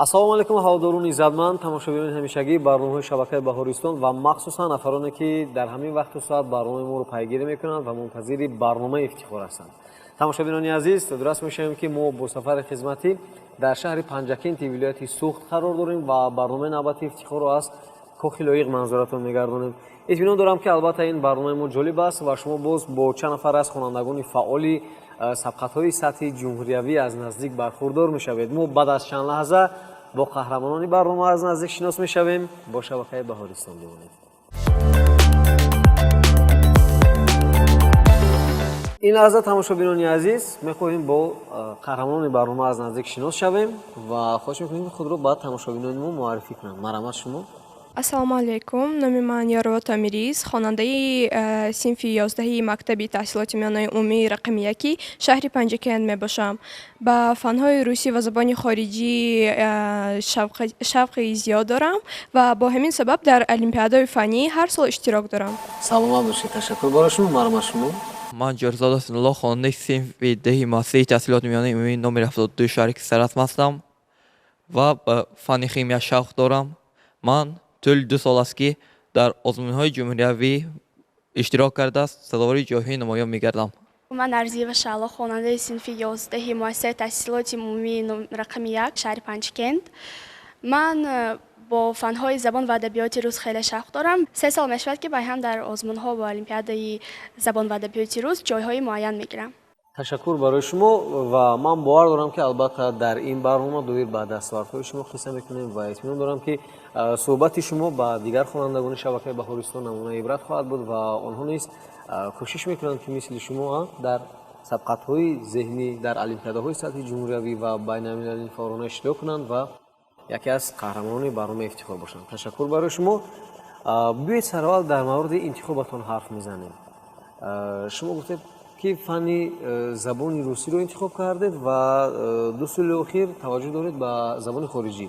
Ассалому алайкум, ҳаводорони иззатманд, тамошобинони ҳамешагии барномаҳои шабакаи Баҳористон ва махсусан нафароне, ки дар ҳамин вақту соат барномаи моро пайгирӣ мекунанд ва мунтазири барномаи Ифтихор ҳастанд. Тамошобинони азиз, дуруст мешавем, ки мо бо сафари хизматӣ дар шаҳри Панҷакенти вилояти Суғд қарор дорем ва барномаи навбати Ифтихорро аз Кохи Лоиқ манзуратон мегардонем. Итминон дорам, ки албатта ин барномаи мо ҷолиб аст ва шумо боз бо чанд нафар аз хонандагони фаъоли сабқатҳои сатҳи ҷумҳуриявӣ аз наздик бархурдор мешавед. Мо баъд аз чанд лаҳза бо қаҳрамонони барнома аз наздик шинос мешавем. Бо шабакаи Баҳористон бимонед. Ин лаҳза, тамошобинони азиз, мехоҳем бо қаҳрамонони барнома аз наздик шинос шавем ва хоҳиш мекунем, ки худро ба тамошобинони мо муаррифӣ кунанд. Марҳамат, шумо. Ассалому алайкум, номи ман Ёрова Томирис, хонандаи синфи 11-и мактаби таҳсилоти миёнаи умумии рақами яки шаҳри Панҷакент мебошам. Ба фанҳои русӣ ва забони хориҷӣ шавқи зиёд дорам ва бо ҳамин сабаб дар олимпиадаҳои фаннӣ ҳар сол иштирок дорам. Саломат бошед, ташаккур барои шумо. Марҳамат, шумо. Ман Ҷӯрзода Синулло, хонандаи синфи 10-и муассисаи таҳсилоти миёнаи умумии номери 72 шаҳри Саразм ҳастам ва ба фанни химия шавқ дорам. Ман тӯли 2 сол аст, ки дар озмунҳои ҷумҳуриявӣ иштирок карда, сазовори ҷойҳои намоён мегардам. Ман Арзиева Шаъло, хонандаи синфи 11-и муассисаи таҳсилоти умумии рақами як шаҳри Панҷакент. Ман бо фанҳои забон ва адабиёти рус хеле шавқ дорам. 3 сол мешавад, ки байҳам дар озмунҳо ва олимпиадаи забон ва адабиёти рус ҷойҳои муайян мегирам. Ташаккур барои шумо ва ман бовар дорам, ки албатта дар ин барнома доир ба дастовардҳои шумо қисса мекунем ва итминон дорам, ки суҳбати шумо ба дигар хонандагони шабакаи Баҳористон намунаи ибрат хоҳад буд ва онҳо низ кӯшиш мекунанд, ки мисли шумо дар сабқатҳои зеҳнӣ, дар олимпиадаҳои сатҳи ҷумҳуриявӣ ва байналмилалӣ фаъолона иштирок кунанд ва яке аз қаҳрамонони барномаи Ифтихор бошанд. Ташаккур барои шумо. Биёед, сараввал дар мавриди интихобатон ҳарф мезанем. Шумо гуфтед, ки фанни забони русиро интихоб кардед ва 2 соли охир таваҷҷӯҳ доред ба забони хориҷӣ.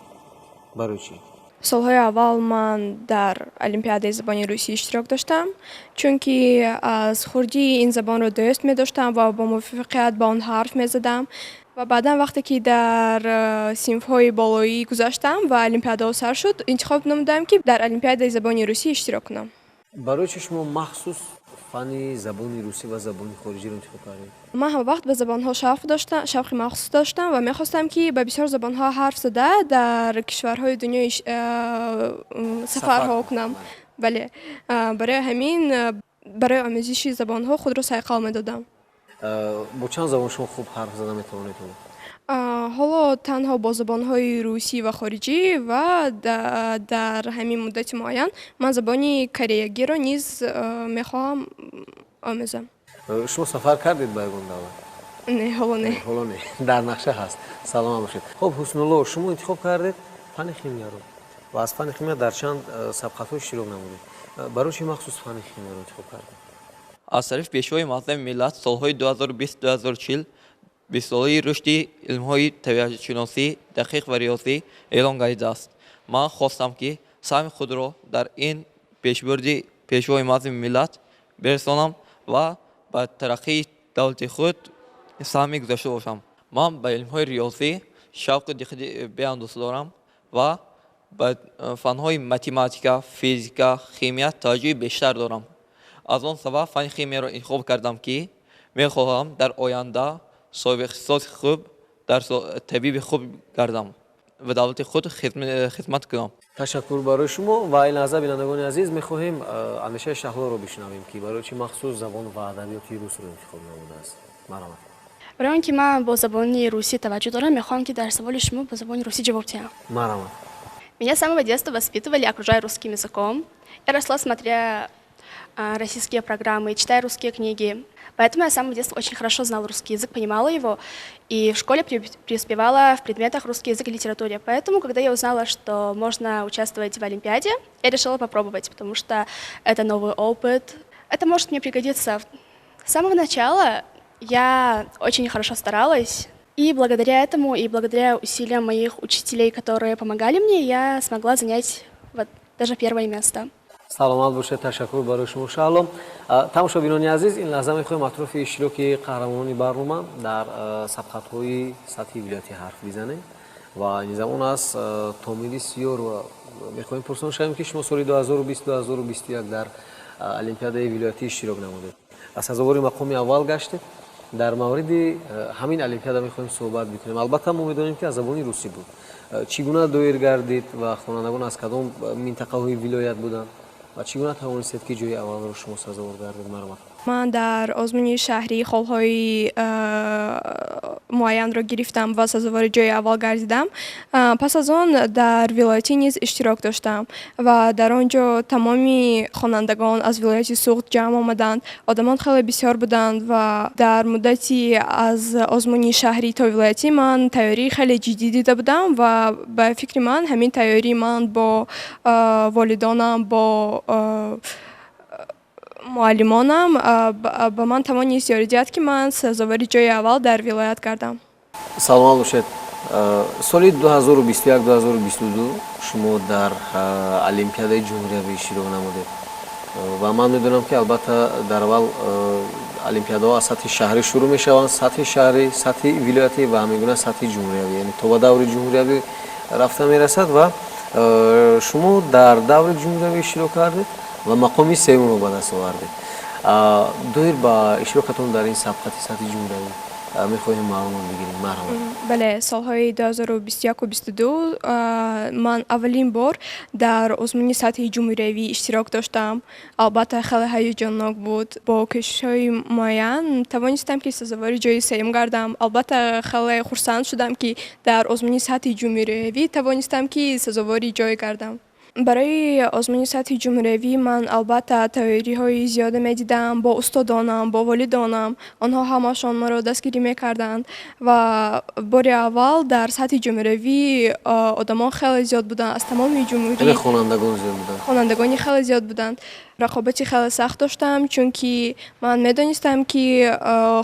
Барои чӣ? Солҳои аввал ман дар олимпиадаи забони русӣ иштирок доштам, чунки аз хурдӣ ин забонро дӯст медоштам ва бо муваффақият ба он ҳарф мезадам. Ва баъдан, вақте ки дар синфҳои болоӣ гузаштам ва олимпиадаҳо сар шуд, интихоб намудам, ки дар олимпиадаи забони русӣ иштирок кунам. Барои чӣ шумо махсус фанни забони русӣ ва забони хориҷиро интихоб кардед? Ман ҳамавақт ба забонҳо шавқ доштам, шавқи махсус доштам ва мехостам, ки ба бисёр забонҳо ҳарф зада, дар кишварҳои дунё сафарҳо кунам. Бале, барои ҳамин барои омӯзиши забонҳо худро сайқал медодам. Бо чанд забон шумо хуб ҳарф зада метавонед? Ҳоло танҳо бо забонҳои русӣ ва хориҷӣ ва дар ҳамин муддати муайян ман забони кореягиро низ мехоҳам омӯзам. Шумо сафар кардед ба ягон давлат? Не, ҳоло не. Ҳоло не, дар нақша ҳаст. Саломат бошед. Хуб, Ҳуснулло, шумо интихоб кардед фанни химияро ва аз фанни химия дар чанд сабқатҳо иштирок намудед. Барои чӣ махсус фанни химияро интихоб кардед? Аз тарафи Пешвои муаззами миллат солҳои 2020-2040 бистсолаи рушди илмҳои табиатшиносӣ, дақиқ ва риёзӣ эълон гардидааст. Ман хостам, ки саҳми худро дар ин пешбурди Пешвои муаззами миллат бирасонам ва ба тараққии давлати худ саҳме гузошта бошам. Ман ба илмҳои риёзӣ шавқу диққати беандоза дорам ва ба фанҳои математика, физика, химия таваҷҷӯҳи бештар дорам. Аз он сабаб фанни химияро интихоб кардам, ки мехоҳам дар оянда соҳиби ихтисоси хуб, дар табиби хуб гардам ва давлати худ хизмат кунам. Ташаккур барои шумо ва ин лаҳза, бинандагони азиз, мехоҳем андешаи Шаҳлоро бишунавем, ки барои чӣ махсус забон ва адабиёти русро интихоб намудааст. Марҳамат. Барои он ки ман бо забони русӣ таваҷҷӯҳ дорам, мехоҳам, ки дар саволи шумо бо забони русӣ ҷавоб диҳам. Марҳамат. Меня с самого детства воспитывали, окружая русским языком. Я росла, смотря российские программы, читая русские книги. Поэтому я с самого детства очень хорошо знала русский язык, понимала его, и в школе преуспевала в предметах русский язык и литературе. Поэтому, когда я узнала, что можно участвовать в Олимпиаде, я решила попробовать, потому что это новый опыт. Это может мне пригодиться. С самого начала я очень хорошо старалась, и благодаря этому, и благодаря усилиям моих учителей, которые помогали мне, я смогла занять вот даже первое место. Саломат бошед, ташаккур барои шумо, Шаҳло. Тамошобинони азиз, ин лаҳза мехоҳем атрофи иштироки қаҳрамонони барнома дар сабқатҳои сатҳи вилоятӣ ҳарф бизанем. Ва ин замон аз Томирис Ёрова мехоҳем пурсон шавем, ки шумо соли 2020-2021 дар олимпиадаи вилоятӣ иштирок намудед, сазовори мақоми аввал гаштед. Дар мавриди ҳамин олимпиада мехоҳем суҳбат бикунем. Албатта, мо медонем, ки аз забони русӣ буд. Чӣ гуна доир гардид ва хонандагон аз кадом минтақаҳои вилоят буданд ва чӣ гуна тавонистед, ки ҷои аввалро шумо сазовор гардед? Марҳамат. Ман дар озмуни шаҳрӣ холҳои муайянро гирифтам ва сазовори ҷои аввал гардидам. Пас аз он дар вилоятӣ низ иштирок доштам ва дар он ҷо тамоми хонандагон аз вилояти Суғд ҷамъ омаданд. Одамон хеле бисёр буданд ва дар муддати аз озмуни шаҳрӣ то вилоятӣ ман тайёрии хеле ҷиддӣ дида будам ва ба фикри ман, ҳамин тайёрии ман бо волидонам, бо муаллимонам ба ман тавонист ёрӣ диҳад, ки ман сазовори ҷои аввал дар вилоят гардам. Саломат бошед. Соли 2021-2022 шумо дар олимпиадаи ҷумҳуриявӣ иштирок намудед ва ман медонам, ки албатта дар аввал олимпиадаҳо аз сатҳи шаҳрӣ шурӯъ мешаванд, сатҳи шаҳрӣ, сатҳи вилоятӣ ва ҳамин гуна сатҳи ҷумҳуриявӣ, яъне то ба даври ҷумҳуриявӣ рафта мерасад. Ва шумо дар даври ҷумҳуриявӣ иштирок кардед ва мақоми сеюмро ба даст овардед. Доир ба иштирокатон дар ин сабқати сатҳи ҷумҳуриявӣ мехоҳем маълумот бигирем. Марҳамат. Бале, солҳои 2021-22 ман аввалин бор дар озмуни сатҳи ҷумҳуриявӣ иштирок доштам. Албатта, хеле ҳаяҷоннок буд. Бо кӯшишҳои муайян тавонистам, ки сазовори ҷои сеюм гардам. Албатта, хеле хурсанд шудам, ки дар озмуни сатҳи ҷумҳуриявӣ тавонистам, ки сазовори ҷой гардам. Барои озмуни сатҳи ҷумҳуриявӣ ман албатта тайёриҳои зиёде медидам бо устодонам, бо волидонам. Онҳо ҳамашон маро дастгирӣ мекарданд ва бори аввал дар сатҳи ҷумҳуриявӣ одамон хеле зиёд буданд аз тамоми ҷумҳурӣ. Яъне хонандагон зиёд буданд. Хонандагони хеле зиёд буданд. Рақобати хеле сахт доштам, чунки ман медонистам, ки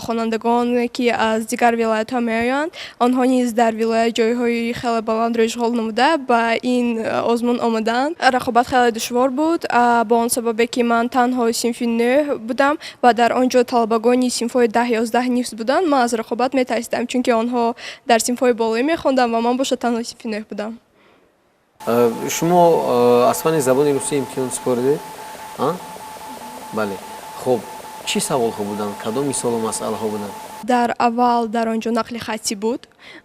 хонандагоне, ки аз дигар вилоятҳо меоянд, онҳо низ дар вилоят ҷойҳои хеле баландро ишғол намуда ба ин озмун омадаанд. Рақобат хеле душвор буд бо он сабабе, ки ман танҳо синфи нӯҳ будам ва дар он ҷо талабагони синфҳои 10, 11 низ буданд. Ман аз рақобат метарсидам, чунки онҳо дар синфҳои болоӣ мехонданд ва ман бошад танҳо синфи нӯҳ будам. Шумо аз фанни забони русӣ имтиҳон супоридед? Бале. Хуб, чӣ саволҳо буданд, кадом мисолу масъалаҳо буданд? Дар аввал дар он ҷо нақли хаттӣ буд.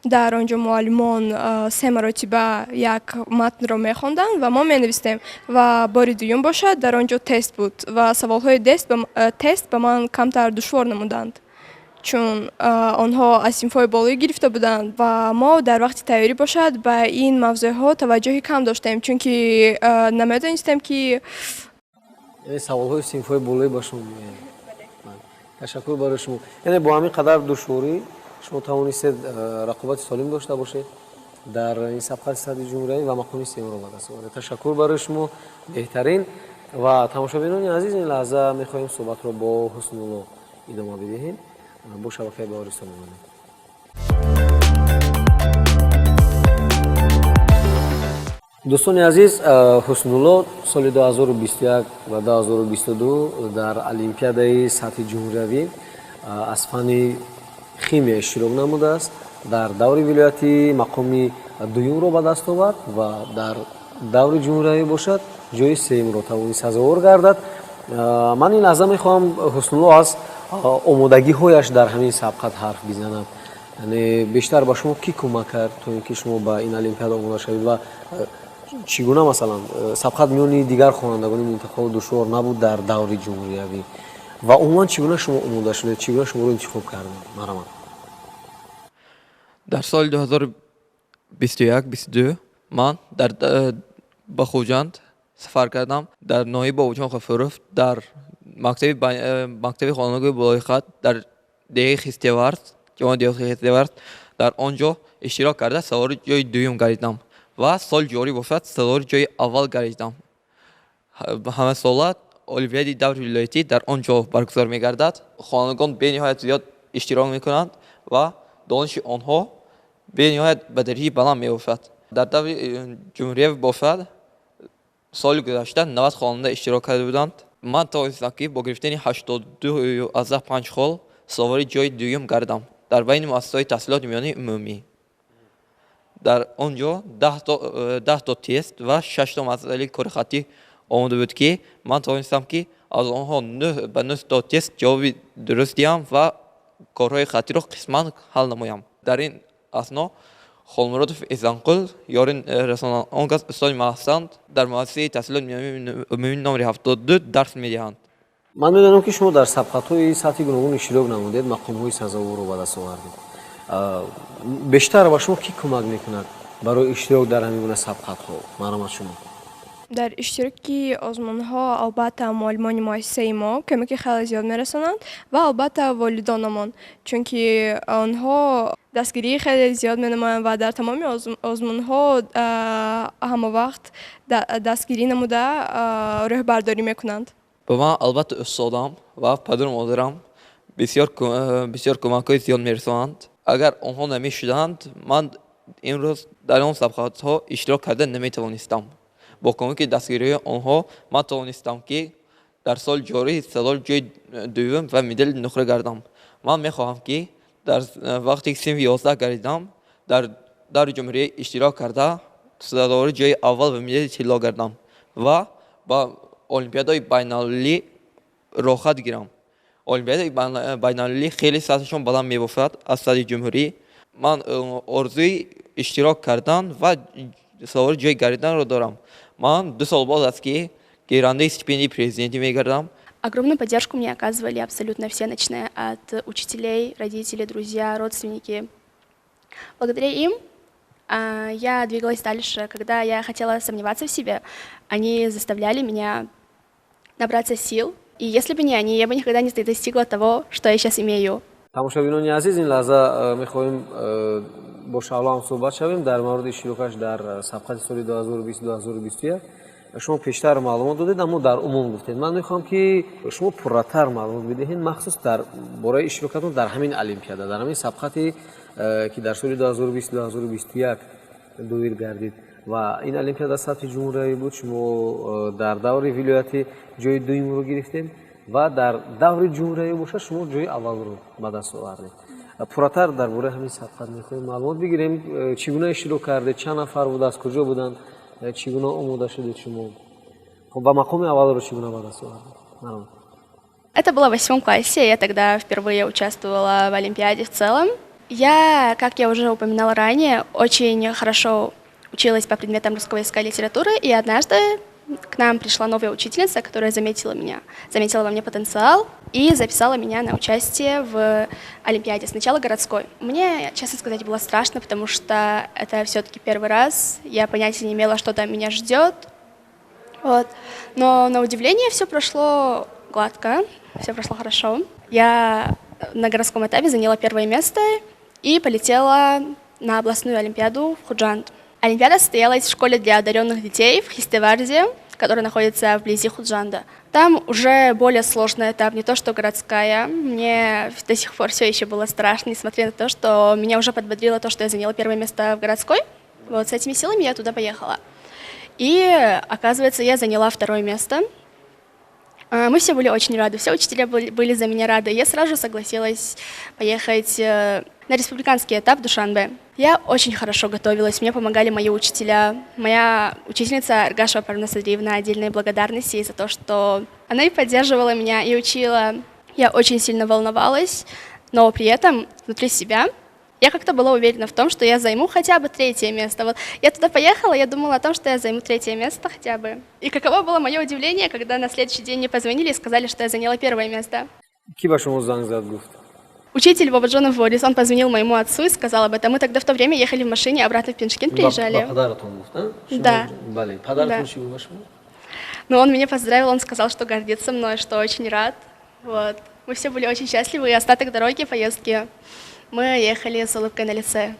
Дар он ҷо муаллимон се маротиба як матнро мехонданд ва мо менавистем. Ва бори дуюм бошад, дар он ҷо тест буд ва саволҳои тест ба ман камтар душвор намуданд, чун онҳо аз синфҳои болоӣ гирифта буданд ва мо дар вақти тайёрӣ бошад ба ин мавзӯъҳо таваҷҷӯҳи кам доштем, чунки намедонистем, ки Яъне саволҳои синфҳои болоӣ ба шумо меоянд. Ташаккур барои шумо. Яъне бо ҳамин қадар душворӣ шумо тавонистед рақобати солим дошта бошед дар ин сабқати сатҳи ҷумҳуриявӣ ва мақоми сеюмро ба даст овардед. Ташаккур барои шумо, беҳтарин. Ва тамошобинони азиз, ин лаҳза мехоҳем суҳбатро бо Ҳуснулло идома бидиҳем. Бо шабакаи Баҳористон мемонем. Дӯстони азиз, Ҳуснулло соли 2021 ва 2022 дар олимпиадаи сатҳи ҷумҳуриявӣ аз фанни химия иштирок намудааст. Дар даври вилоятӣ мақоми дуюмро ба даст овард ва дар даври ҷумҳуриявӣ бошад, ҷои сеюмро тавонист сазовор гардад. Ман ин лаҳза мехоҳам Ҳуснулло аз омодагиҳояш дар ҳамин сабқат ҳарф бизанад. Яъне бештар ба шумо кӣ кӯмак кард, то ин ки шумо ба ин олимпиада омода шавед ва чӣ гуна, масалан, сабқат миёни дигар хонандагони минтақаҳо душвор набуд дар даври ҷумҳуриявӣ ва умуман чӣ гуна шумо омода шудед, чӣ гуна шуморо интихоб карданд? Марҳамат. Дар соли 2021-22 ман дар ба Хуҷанд сафар кардам. Дар ноҳияи Бобоҷон Ғафуров, дар мактаби хонандагони болоихат дар деҳаи Хистеварз, ҷамоати деҳоти Хистеварз, дар он ҷо иштирок карда, сазовори ҷои дуюм гардидам ва соли ҷорӣ бошад, сазовори ҷои аввал гардидам. Ҳамасола олимпиадаи даври вилоятӣ дар он ҷо баргузор мегардад. Хонандагон бениҳоят зиёд иштирок мекунанд ва дониши онҳо бениҳоят ба дараҷаи баланд мебошад. Дар даври ҷумҳуриявӣ бошад, соли гузашта 90 хонанда иштирок карда буданд. Ман тавонистам, ки бо гирифтани 82,5 хол сазовори ҷои дуюм гардам дар байни муассисаҳои таҳсилоти миёнаи умумӣ. Дар он ҷо 10 то тест ва шашто масъалаи кори хаттӣ омода буд, ки ман тавонистам, ки аз онҳо нӯҳ ба нӯҳ то тест ҷавоби дуруст диҳам ва корҳои хаттиро қисман ҳал намоям. Дар ин асно Холмуродов Эсанқул ёри расонанд. Он кас устоди ман ҳастанд, дар муассисаи таҳсилоти миёнаи умумии номери 72 дарс медиҳанд. Ман медонам, ки шумо дар сабқатҳои сатҳи гуногун иштирок намудед, мақомҳои сазоворро ба даст овардед. Бештар ба шумо кӣ кӯмак мекунад барои иштирок дар ҳамин гуна сабқатҳо? Марҳамат, шумо. Дар иштироки озмунҳо албатта муаллимони муассисаи мо кӯмаки хеле зиёд мерасонанд ва албатта волидонамон, чунки онҳо дастгирии хеле зиёд менамоянд ва дар тамоми озмунҳо ҳамавақт дастгирӣ намуда роҳбардорӣ мекунанд. Ба ман албатта устодам ва падару модарам бисёр кӯмакҳои зиёд мерасонанд. Агар онҳо намешуданд, ман имрӯз дар он сабқатҳо иштирок карда наметавонистам. Бо кӯмаки дастгириҳои онҳо ман тавонистам, ки дар соли ҷорӣ сазовори ҷои дуюм ва медали нуқра гардам. Ман мехоҳам, ки дар вақте ки синфи 11 гардидам, дар даври ҷумҳурӣ иштирок карда, сазовори ҷои аввал ва медали тилло гардам ва ба олимпиадаҳои байналмилалӣ роҳхат гирам. Олимпиадаи байналмилалӣ хеле сатҳашон баланд мебошад аз сатҳи ҷумҳурӣ. Ман орзуи иштирок кардан ва сазовори ҷой гардиданро дорам. Ман 2 сол боз аст, ки гирандаи стипендияи президентӣ мегардам. Огромную поддержку мне оказывали абсолютно все, начиная от учителей, родители, друзья, родственники. Благодаря им я двигалась дальше. Когда я хотела сомневаться в себе, они заставляли меня набраться сил. И если бы не они, я бы никогда не достигла того, что я сейчас имею. Тамошобинони азиз, ин лаҳза мехоҳем бо Шаҳло ҳам суҳбат шавем дар мавриди иштирокаш дар сабқати соли 2020-2021. Шумо пештар маълумот додед, аммо дар умум гуфтед. Ман мехоҳам, ки шумо пурратар маълумот бидиҳед, махсус дар бораи иштирокатон дар ҳамин олимпиада, дар ҳамин сабқате, ки дар соли 2020-2021 доир гардид ва ин олимпиада сатҳи ҷумҳуриявӣ буд. Шумо дар даври вилоятӣ ҷои дуюмро гирифтем ва дар даври ҷумҳуриявӣ бошад, шумо ҷои аввалро ба даст овардед. Пурратар дар бораи ҳамин сабқат мехоҳем маълумот бигирем. Чӣ гуна иштирок кардед, чанд нафар буд, аз куҷо буданд, чӣ гуна омода шудед шумо ва мақоми аввалро чӣ гуна ба даст овардед? Марҳамат. Это было в восьмом классе, я тогда впервые участвовала в Олимпиаде в целом. Я, как я уже упоминала ранее, очень хорошо училась по предметам русского языка и литературы, и однажды к нам пришла новая учительница, которая заметила меня, заметила во мне потенциал и записала меня на участие в Олимпиаде, сначала городской. Мне, честно сказать, было страшно, потому что это все-таки первый раз, я понятия не имела, что там меня ждет. Вот. Но на удивление все прошло гладко, все прошло хорошо. Я на городском этапе заняла первое место и полетела на областную олимпиаду в Худжанд. Олимпиада состоялась в школе для одаренных детей в Хистеварзе, которая находится вблизи Худжанда. Там уже более сложный этап, не то что городская. Мне до сих пор все еще было страшно, несмотря на то, что меня уже подбодрило то, что я заняла первое место в городской. Вот с этими силами я туда поехала. И, оказывается, я заняла второе место. Мы все были очень рады, все учителя были за меня рады. Я сразу согласилась поехать на республиканский этап Душанбе. Я очень хорошо готовилась, мне помогали мои учителя. Моя учительница Аргашева Парвина Садриевна, отдельные благодарности ей за то, что она и поддерживала меня, и учила. Я очень сильно волновалась, но при этом внутри себя я как-то была уверена в том, что я займу хотя бы третье место. Вот я туда поехала, я думала о том, что я займу третье место хотя бы. И каково было мое удивление, когда на следующий день мне позвонили и сказали, что я заняла первое место. Кӣ ба шумо занг зад, гуфт? Учитель Бабаджонов Борис, он позвонил моему отцу и сказал об этом. Мы тогда в то время ехали в машине, обратно в Пянджкент приезжали. Ба падаратон гуфт, а? Да. Бале, падаратон Да. чӣ гуфт ба шумо? Но он меня поздравил, он сказал, что гордится мной, что очень рад. Вот. Мы все были очень счастливы, и остаток дороги, поездки, мы ехали с улыбкой на лице.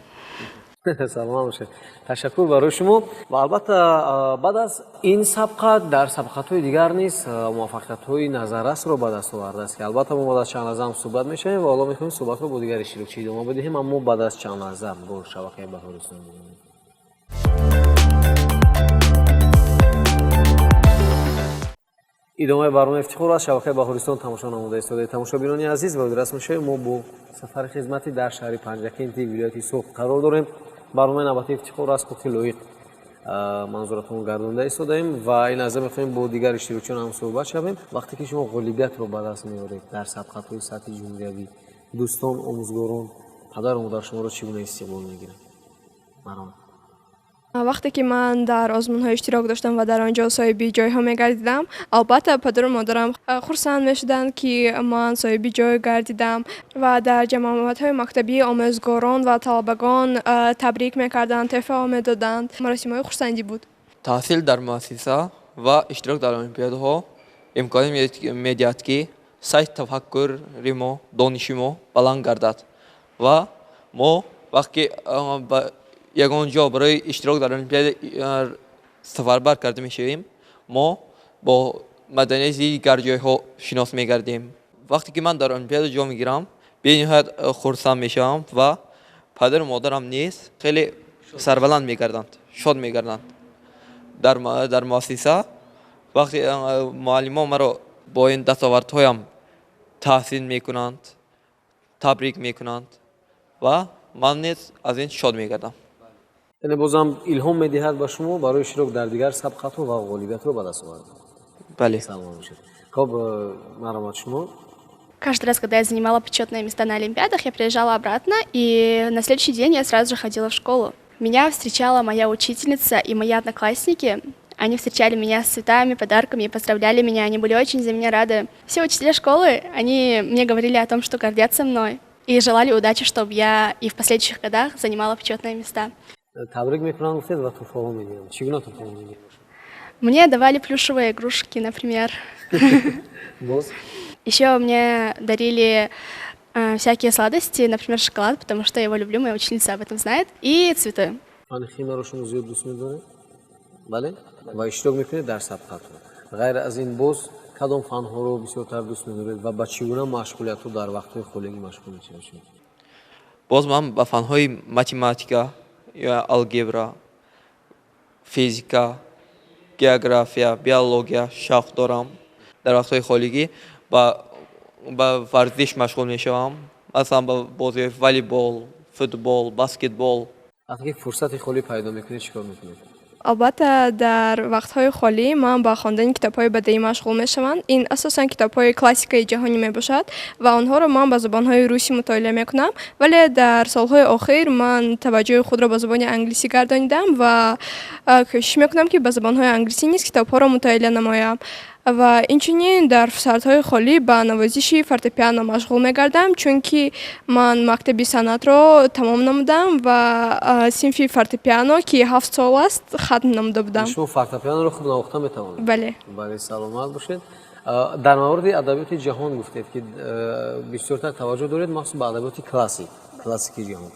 Саломат бошед, ташаккур барои шумо. Ва албатта, баъд аз ин сабқат дар сабқатҳои дигар низ муваффақиятҳои назаррасро ба даст овардааст, ки албатта мо баъд аз чанд лаҳза ҳам суҳбат мешавем. Ва ҳоло мехоҳем суҳбатро бо дигар иштирокчӣ идома бидиҳем, аммо баъд аз чанд лаҳза бо шабакаи Баҳористон бимонед. Идомаи барномаи Ифтихор аз шабакаи Баҳористон тамошо намуда истодаед, тамошобинони азиз. Ва ёдрас мешавем, мо бо сафари хизматӣ дар шаҳри Панҷакенти вилояти Суғд қарор дорем. Барномаи навбатии «Ифтихор аз Кохи Лоиқ» манзуратон гардонда истодаем ва ин лаҳза мехоҳем бо дигар иштирокчиён ҳам суҳбат шавем. Вақте ки шумо ғолибиятро ба даст меоред дар сабқатҳои сатҳи ҷумҳуриявӣ, дӯстон, омӯзгорон, падару модар шуморо чӣ гуна истиқбол мегиранд? Маром. Вақте ки ман дар озмунҳо иштирок доштам ва дар он ҷо соҳиби ҷойҳо мегардидам, албатта, падару модарам хурсанд мешуданд, ки ман соҳиби ҷой гардидам, ва дар ҷамъомадҳои мактабӣ омӯзгорон ва талабагон табрик мекарданд, тӯҳфаҳо медоданд. Маросимҳои хурсандӣ буд. Таҳсил дар муассиса ва иштирок дар олимпиадаҳо имкон медиҳад, ки сатҳи тафаккури мо, дониши мо баланд гардад ва мо вақте ки ба ягон ҷо барои иштирок дар олимпиада сафарбар карда мешавем, мо бо маданияти дигар ҷойҳо шинос мегардем. Вақте ки ман дар олимпиада ҷо мегирам, бениҳоят хурсанд мешавам ва падару модарам низ хеле сарбаланд мегарданд, шод мегарданд. Дар муассиса вақте муаллимон маро бо ин дастовардҳоям таҳсин мекунанд, табрик мекунанд ва ман низ аз ин шод мегардам. Яъне бозам илҳом медиҳад ба шумо барои иштирок дар дигар сабқатҳо ва ғолибиятро ба даст овардан. Бале. Саломат бошед. Хоб, марҳамат, шумо. Каждый раз, когда я занимала почетные места на олимпиадах, я приезжала обратно, и на следующий день я сразу же ходила в школу. Меня встречала моя учительница и мои одноклассники. Они встречали меня с цветами, подарками и поздравляли меня. Они были очень за меня рады. Все учителя школы, они мне говорили о том, что гордятся мной, и желали удачи, чтобы я и в последующих годах занимала почетные места. Табрик мекунанд, гуфтед, ва тӯҳфаҳо медиҳанд. Чӣ гуна тӯҳфаҳо медиҳанд? Мне давали плюшевые игрушки, например. Боз? Еще мне дарили всякие сладости, например, шоколад, потому что я его люблю, моя учительница об этом знает, и цветы. Фани химияро шумо зиёд дӯст медоред, бале, ва иштирок мекунед дар сабқатҳо. Ғайр аз ин боз кадом фанҳоро бисёртар дӯст медоред ва ба чӣ гуна машғулиятҳо дар вақтҳои холигӣ машғул мешавед шумо? Боз ман ба фанҳои математика ё алгебра, физика, география, биология шавқ дорам. Дар вақтҳои холигӣ ба варзиш машғул мешавам, масалан, ба бозиҳои волейбол, футбол, баскетбол. Вақте ки фурсати холӣ пайдо мекунед, чӣ кор мекунед? Албатта, дар вақтҳои холӣ ман ба хондани китобҳои бадеӣ машғул мешавам. Ин асосан китобҳои классикаи ҷаҳонӣ мебошад ва онҳоро ман ба забонҳои русӣ мутолиа мекунам, вале дар солҳои охир ман таваҷҷӯҳи худро ба забони англисӣ гардонидам ва кӯшиш мекунам, ки ба забонҳои англисӣ низ китобҳоро мутолиа намоям. Ва инчунин дар фурсатҳои холӣ ба навозиши фортепиано машғул мегардам, чунки ман мактаби санъатро тамом намудам ва синфи фортепиано, ки 7 сол аст, хатм намуда будам. Шумо фортепианоро хуб навохта метавонед? Бале. Бале, саломат бошед. Дар мавриди адабиёти ҷаҳон гуфтед, ки бисёртар таваҷҷӯҳ доред махсус ба адабиёти классикии ҷаҳон.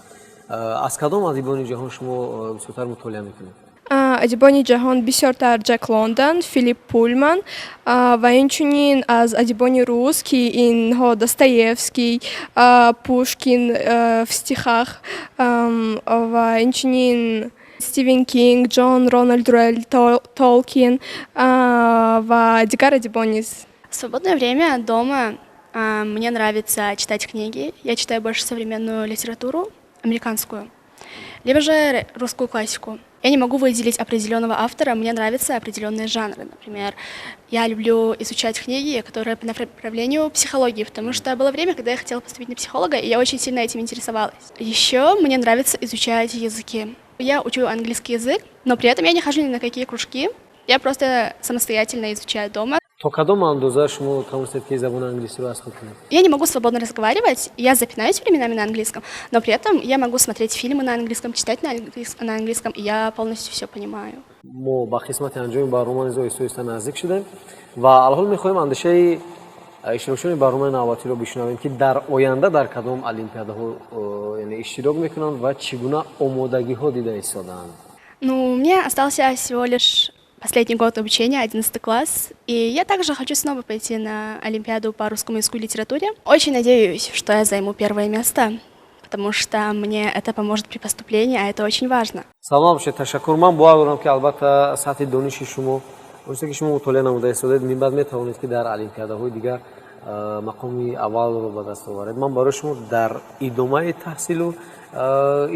Аз кадом адибони ҷаҳон шумо бисёртар мутолиа мекунед? Адибони ҷаҳон бисёртар Ҷек Лондон, Филипп Пулман ва инчунин аз адибони рус, ки инҳо Достоевский, Пушкин в стихах ва инчунин Стивен Кинг, Ҷон Рональд Руэл Толкин ва дигар адибон низ. В свободное время дома мне нравится читать книги. Я читаю больше современную литературу, американскую, либо же русскую классику. Я не могу выделить определенного автора, мне нравятся определенные жанры. Например, я люблю изучать книги, которые по направлению психологии, потому что было время, когда я хотела поступить на психолога, и я очень сильно этим интересовалась. Еще мне нравится изучать языки. Я учу английский язык, но при этом я не хожу ни на какие кружки, я просто самостоятельно изучаю дома. То кадом андоза шумо тавонистед, ки забони англисиро аз худ кунед? Я не могу свободно разговаривать, я запинаюсь временами на английском, но при этом я могу смотреть фильмы на английском, читать на английском, и я полностью все понимаю. Мо ба қисмати анҷоми барнома низ оҳиста оҳиста наздик шудем ва алҳол мехоҳем андешаи иштирокчиёни барномаи навбатиро бишунавем, ки дар оянда дар кадом олимпиадаҳо, яъне, иштирок мекунанд ва чӣ гуна омодагиҳо дида истодаанд. Ну, у меня остался всего лишь последний год обучения, 11 класс, и я также хочу снова пойти на олимпиаду по русскому языку и литературе. Очень надеюсь, что я займу первое место, потому что мне это поможет при поступлении, а это очень важно. Саломат бошед, ташаккур. Ман бовар дорам, ки, албатта, сатҳи дониши шумо, он чизе ки шумо мутолиа намуда истодед, минбаъд метавонед, ки дар олимпиадаҳои дигар Мақоми аввалро ба даст оваред. Ман барои шумо дар идомаи таҳсилу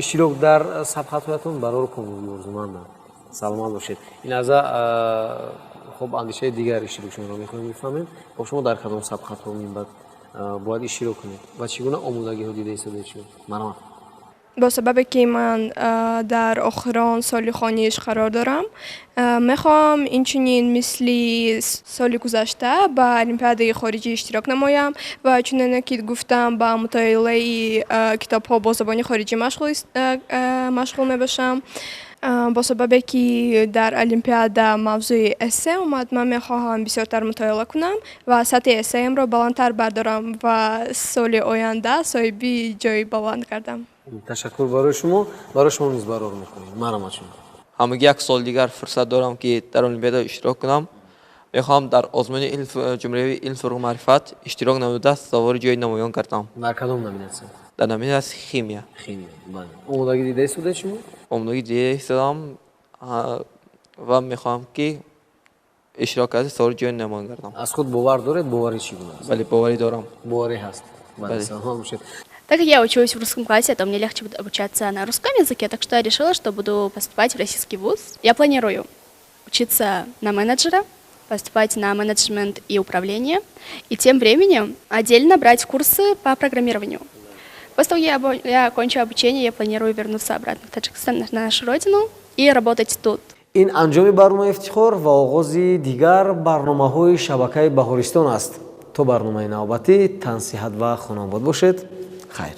иштирок дар сабқатҳоятон барору комёбӣ орзумандам. Саломат бошед. Ин лаҳза, хуб, андешаи дигар иштирокчиёнро мехоҳем бифаҳмем. Бо шумо дар кадом сабқатҳо минбаъд бояд иштирок кунед ва чӣ гуна омодагиҳо дида истодаед шумо? Марҳамат. Бо сабабе ки ман дар охирон соли хониш қарор дорам, мехоҳам инчунин мисли соли гузашта ба олимпиадаи хориҷӣ иштирок намоям ва, чуноне ки гуфтам, ба мутолиаи китобҳо бо забони хориҷӣ машғул мебошам. Бо сабабе ки дар олимпиада мавзӯи эссе омад, ман мехоҳам бисёртар мутолиа кунам ва сатҳи эссеямро баландтар бардорам ва соли оянда соҳиби ҷои баланд гардам. Ташаккур барои шумо. Барои шумо низ барор мехоҳем. Марҳамат, шумо. Ҳамагӣ як сол дигар фурсат дорам, ки дар олимпиада иштирок кунам. Мехоҳам дар озмуни ҷумҳуриявии илм, фурӯғ, маърифат иштирок намуда, сазовори ҷои намоён гардам. Дар кадом номинатсия? Дар номинатсияи химия. Химия, бале. Омодагӣ дида истодаед шумо? Омодагӣ дида истодам ва мехоҳам, ки иштирок карда, сазовори ҷои намоён гардам. Аз худ бовар доред? Боварӣ чӣ гуна аст? Бале, боварӣ дорам. Боварӣ ҳаст, бале. Саломат бошед. Так как я учусь в русском классе, то мне легче будет обучаться на русском языке, так что я решила, что буду поступать в российский вуз. Я планирую учиться на менеджера, поступать на менеджмент и управление, и тем временем отдельно брать курсы по программированию. После того, как я окончу обучение, я планирую вернуться обратно в Таджикистан, на нашу родину, и работать тут. Ин анҷоми барномаи Ифтихор ва оғози дигар барномаҳои шабакаи Баҳористон аст. То барномаи навбатӣ тансиҳат ва хонаобод бошед. Хайр.